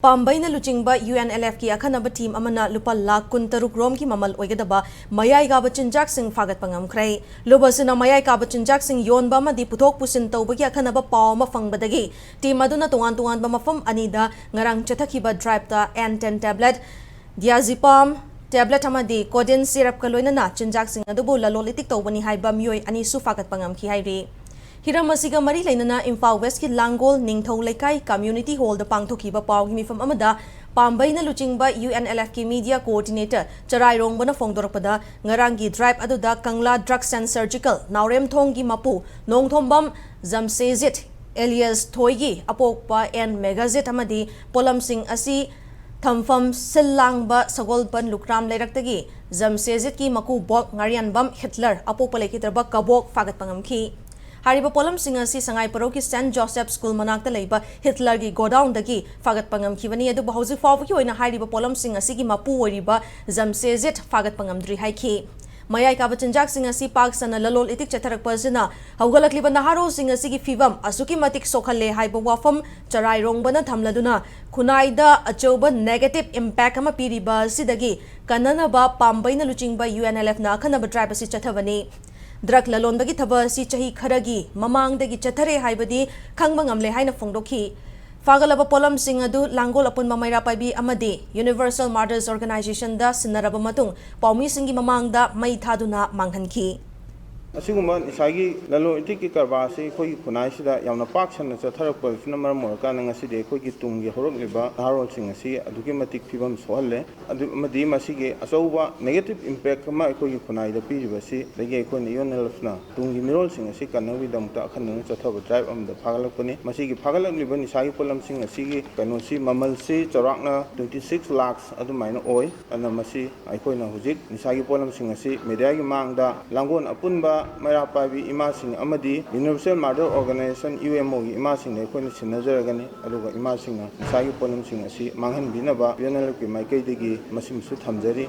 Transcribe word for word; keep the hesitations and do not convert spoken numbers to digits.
ꯄꯥꯝꯕꯩꯅ ꯂꯨꯆꯤꯡꯕ U N L ꯑꯦꯐꯀꯤ ꯑꯈꯟꯅꯕ team ꯑꯃꯅ ꯂꯨꯄꯥ ꯂꯥꯈ ꯀꯨꯟꯇꯔꯨꯛ ꯔꯣꯝꯒꯤ ꯃꯃꯜ ꯑꯣꯏꯒꯗꯕ ꯃꯌꯥꯏ ꯀꯥꯕ ꯆꯤꯟꯖꯥꯛꯁꯤꯡ ꯐꯥꯒꯠꯄ ꯉꯝꯈ꯭ꯔꯦ꯫ ꯂꯨꯞ ꯑꯁꯤꯅ ꯃꯌꯥꯏ ꯀꯥꯕ ꯆꯤꯟꯖꯥꯛꯁꯤꯡ ꯌꯣꯟꯕ ꯑꯃꯗꯤ ꯄꯨꯊꯣꯛ ꯄꯨꯁꯤꯟ ꯇꯧꯕꯒꯤ ꯑꯈꯟꯅꯕ ꯄꯥꯎ ꯑꯃ ꯐꯪꯕꯗꯒꯤ ꯇꯤꯝ ꯑꯗꯨꯅ ꯇꯣꯉꯥꯟ ꯇꯣꯉꯥꯟꯕ ꯃꯐꯝ ꯑꯅꯤꯗ ꯉꯔꯥꯡ ꯆꯠꯊꯈꯤꯕ ꯗ꯭ꯔꯥꯏꯚꯇ ꯑꯦꯟ ꯇꯦꯟ ꯇꯦꯕ꯭ꯂꯦꯠ, ꯗꯤꯌꯥꯖꯤꯄꯥꯝ ꯇꯦꯕ꯭ꯂꯦꯠ ꯑꯃꯗꯤ ꯀꯣꯗꯤꯟ ꯁꯤꯔꯞꯀ ꯂꯣꯏꯅꯅ ꯆꯤꯟꯖꯥꯛꯁꯤꯡ ꯑꯗꯨꯕꯨ ꯂꯂꯣꯟ ꯏꯇꯤꯛ ꯇꯧꯕꯅꯤ ꯍꯥꯏꯕ ꯃꯤꯑꯣꯏ ꯑꯅꯤꯁꯨ ꯐꯥꯒꯠꯄ ꯉꯝꯈꯤ ꯍꯥꯏꯔꯤ꯫ ꯍꯤꯔꯝ ꯑꯁꯤꯒ ꯃꯔꯤ ꯂꯩꯅꯅ ꯏꯝꯐꯥꯜ ꯋꯦꯁꯀꯤ ꯂꯥꯡꯒꯣꯜ ꯅꯤꯡꯊꯧ ꯂꯩꯀꯥꯏ ꯀꯝꯃ꯭ꯌꯨꯅꯤꯇꯤ ꯍꯣꯜꯗ ꯄꯥꯡꯊꯣꯛꯈꯤꯕ ꯄꯥꯎꯒꯤ ꯃꯤꯐꯝ ꯑꯃꯗ ꯄꯥꯝꯕꯩꯅ ꯂꯨꯆꯤꯡꯕ ꯌꯨ ꯑꯦꯟ ꯑꯦꯜ ꯑꯦꯐꯀꯤ ꯃꯤꯗꯤꯌꯥ ꯀꯣꯑꯣꯔꯗꯤꯅꯦꯇꯔ ꯆꯔꯥꯏꯔꯣꯡꯕꯅ ꯐꯣꯡꯗꯣꯔꯛꯄꯗ, ꯉꯔꯥꯡꯒꯤ ꯗ꯭ꯔꯥꯏꯚ ꯑꯗꯨꯗ ꯀꯪꯂꯥ ꯗ꯭ꯔꯒꯁ ꯑꯦꯟ ꯁꯔꯖꯤꯀꯜ ꯅꯥꯎꯔꯦꯝꯊꯣꯡꯒꯤ ꯃꯄꯨ ꯅꯣꯡꯊꯣꯝꯕꯝ ꯖꯝꯁꯦꯖꯤꯠ ꯑꯦꯂꯤꯌꯁ ꯊꯣꯏꯒꯤ ꯑꯄꯣꯛꯄ ꯑꯦꯟ ꯃꯦꯒꯥꯖꯤꯠ ꯑꯃꯗꯤ ꯄꯣꯠꯂꯝꯁꯤꯡ ꯑꯁꯤ ꯊꯝꯐꯝ ꯁꯤꯜ ꯂꯥꯡꯕ ꯁꯒꯣꯜꯕꯟ ꯂꯨꯈ꯭ꯔꯥꯝ ꯂꯩꯔꯛꯇꯒꯤ ꯖꯝꯁꯦꯖꯤꯠꯀꯤ ꯃꯀꯨꯕꯣꯛ ꯉꯥꯔꯤꯌꯥꯟꯕꯝ ꯍꯤꯠꯂꯔ ꯑꯄꯣꯛꯄ ꯂꯩꯈꯤꯗ꯭ꯔꯕ ꯀꯕꯣꯛ ꯐꯥꯒꯠꯄ ꯉꯝꯈꯤ꯫ ꯍꯥꯏꯔꯤꯕ ꯄꯣꯠꯂꯝꯁꯤꯡ ꯑꯁꯤ ꯁꯉꯥꯏ ꯄꯔꯧꯒꯤ ꯁꯦꯟꯠ ꯖꯣꯁꯦꯐ ꯁ꯭ꯀꯨꯜ ꯃꯅꯥꯛꯇ ꯂꯩꯕ ꯍꯤꯠꯂꯔꯒꯤ ꯒꯣꯗꯥꯎꯟꯗꯒꯤ ꯐꯥꯒꯠꯄ ꯉꯝꯈꯤꯕꯅꯤ꯫ ꯑꯗꯨꯕꯨ ꯍꯧꯖꯤꯛ ꯐꯥꯎꯕꯒꯤ ꯑꯣꯏꯅ ꯍꯥꯏꯔꯤꯕ ꯄꯣꯠꯂꯝꯁꯤꯡ ꯑꯁꯤꯒꯤ ꯃꯄꯨ ꯑꯣꯏꯔꯤꯕ ꯖꯝꯁꯦꯖꯤꯠ ꯐꯥꯒꯠꯄ ꯉꯝꯗ꯭ꯔꯤ ꯍꯥꯏꯈꯤ꯫ ꯃꯌꯥꯏ ꯀꯥꯕ ꯆꯤꯟꯖꯥꯛꯁꯤꯡ ꯑꯁꯤ ꯄꯥꯛ ꯁꯟꯅ ꯂꯂꯣꯟ ꯏꯇꯤꯛ ꯆꯠꯊꯔꯛꯄ ꯑꯁꯤꯅ ꯍꯧꯒꯠꯂꯛꯂꯤꯕ ꯅꯍꯥꯔꯣꯜꯁꯤꯡ ꯑꯁꯤꯒꯤ ꯐꯤꯕꯝ ꯑꯁꯨꯛꯀꯤ ꯃꯇꯤꯛ ꯁꯣꯛꯍꯜꯂꯦ ꯍꯥꯏꯕ ꯋꯥꯐꯝ ꯆꯔꯥꯏꯔꯣꯡꯕꯅ ꯊꯝꯂꯗꯨꯅ, ꯈꯨꯟꯅꯥꯏꯗ ꯑꯆꯧꯕ negative impact ꯑꯃ ꯄꯤꯔꯤꯕ ꯑꯁꯤꯗꯒꯤ ꯀꯟꯅꯅꯕ ꯄꯥꯝꯕꯩꯅ ꯂꯨꯆꯤꯡꯕ ꯌꯨ ꯑꯦꯟ ꯑꯦꯜ ꯑꯦꯐꯅ ꯑꯈꯟꯅꯕ ꯗ꯭ꯔꯥꯏꯚ ꯑꯁꯤ ꯆꯠꯊꯕꯅꯤ꯫ ꯗ꯭ꯔꯒ ꯂꯂꯣꯟꯕꯒꯤ ꯊꯕꯛ ꯑꯁꯤ ꯆꯍꯤ ꯈꯔꯒꯤ ꯃꯃꯥꯡꯗꯒꯤ ꯆꯠꯊꯔꯦ ꯍꯥꯏꯕꯗꯤ ꯈꯪꯕ ꯉꯝꯂꯦ ꯍꯥꯏꯅ ꯐꯣꯡꯗꯣꯛꯈꯤ꯫ ꯐꯥꯒꯠꯂꯕ ꯄꯣꯠꯂꯝꯁꯤꯡ ꯑꯗꯨ ꯂꯥꯡꯒꯣꯜ ꯑꯄꯨꯟꯕ ꯃꯩꯔꯥ ꯄꯥꯏꯕꯤ ꯑꯃꯗꯤ Universal Martyrs Organizationꯗ ꯁꯤꯟꯅꯔꯕ ꯃꯇꯨꯡ ꯄꯥꯎꯃꯤꯁꯤꯡꯒꯤ ꯃꯃꯥꯡꯗ ꯃꯩ ꯊꯥꯗꯨꯅ ꯃꯥꯡꯍꯟꯈꯤ꯫ ꯑꯁꯤꯒꯨꯝꯕ ꯅꯤꯁꯥꯒꯤ ꯂꯂꯣꯟ ꯏꯇꯤꯛꯀꯤ ꯀꯔꯕꯥꯔ ꯑꯁꯤ ꯑꯩꯈꯣꯏꯒꯤ ꯈꯨꯟꯅꯥꯏꯁꯤꯗ ꯌꯥꯝꯅ ꯄꯥꯛ ꯁꯟꯅ ꯆꯠꯊꯔꯛꯄ ꯑꯁꯤꯅ ꯃꯔꯝ ꯑꯣꯏꯔꯀꯥꯟꯗ ꯉꯁꯤꯗꯤ ꯑꯩꯈꯣꯏꯒꯤ ꯇꯨꯡꯒꯤ ꯍꯧꯔꯛꯂꯤꯕ ꯅꯍꯥꯔꯣꯜꯁꯤꯡ ꯑꯁꯤ ꯑꯗꯨꯛꯀꯤ ꯃꯇꯤꯛ ꯐꯤꯕꯝ ꯁꯣꯛꯍꯜꯂꯦ꯫ ꯑꯗꯨ ꯑꯃꯗꯤ ꯃꯁꯤꯒꯤ ꯑꯆꯧꯕ negative impact ꯑꯃ ꯑꯩꯈꯣꯏꯒꯤ ꯈꯨꯟꯅꯥꯏꯗ ꯄꯤꯔꯤꯕ ꯑꯁꯤ ꯑꯗꯒꯤ ꯑꯩꯈꯣꯏꯅ ꯌꯨ ꯑꯦꯟ ꯑꯦꯜ ꯑꯦꯐꯅ ꯇꯨꯡꯒꯤ ꯃꯤꯔꯣꯜꯁꯤꯡ ꯑꯁꯤ ꯀꯟꯅꯕꯒꯤꯗꯃꯛꯇ ꯑꯈꯟꯅꯅ ꯆꯠꯊꯕ ꯗ꯭ꯔꯥꯏꯚ ꯑꯃꯗ ꯐꯥꯒꯠꯂꯛꯄꯅꯤ꯫ ꯃꯁꯤꯒꯤ ꯐꯥꯒꯠꯂꯛꯂꯤꯕ ꯅꯤꯁꯥꯒꯤ ꯄꯣꯠꯂꯝꯁꯤꯡ ꯑꯁꯤꯒꯤ ꯀꯩꯅꯣꯁꯤ ꯃꯃꯜꯁꯤ ꯆꯥꯎꯔꯥꯛꯅ twenty six lakhs ꯑꯗꯨꯃꯥꯏꯅ ꯑꯣꯏ꯫ ꯑꯗꯨꯅ ꯃꯁꯤ ꯑꯩꯈꯣꯏꯅ ꯍꯧꯖꯤꯛ ꯅꯤꯁꯥꯒꯤ ꯄꯣꯠꯂꯝꯁꯤꯡ ꯑꯁꯤ ꯃꯦꯗꯤꯌꯥꯒꯤ ꯃꯥꯡꯗ ꯂꯥꯡꯒꯣꯜ ꯑꯄꯨꯟꯕ ꯃꯩꯔꯥ ꯄꯥꯏꯕꯤ ꯏꯃꯥꯁꯤꯡ ꯑꯃꯗꯤ Universal Martyr Organization, U M Oꯒꯤ ꯏꯃꯥꯁꯤꯡꯗ ꯑꯩꯈꯣꯏꯅ ꯁꯤꯟꯅꯖꯔꯒꯅꯤ꯫ ꯑꯗꯨꯒ ꯏꯃꯥꯁꯤꯡꯅ ꯅꯤꯁꯥꯒꯤ ꯄꯣꯠꯂꯝꯁꯤꯡ ꯑꯁꯤ ꯃꯥꯡꯍꯟꯕꯤꯅꯕ ꯌꯨ ꯑꯦꯟ ꯑꯦꯜ ꯑꯦꯐꯀꯤ ꯃꯥꯏꯀꯩꯗꯒꯤ ꯃꯁꯤꯃꯁꯨ ꯊꯝꯖꯔꯤ꯫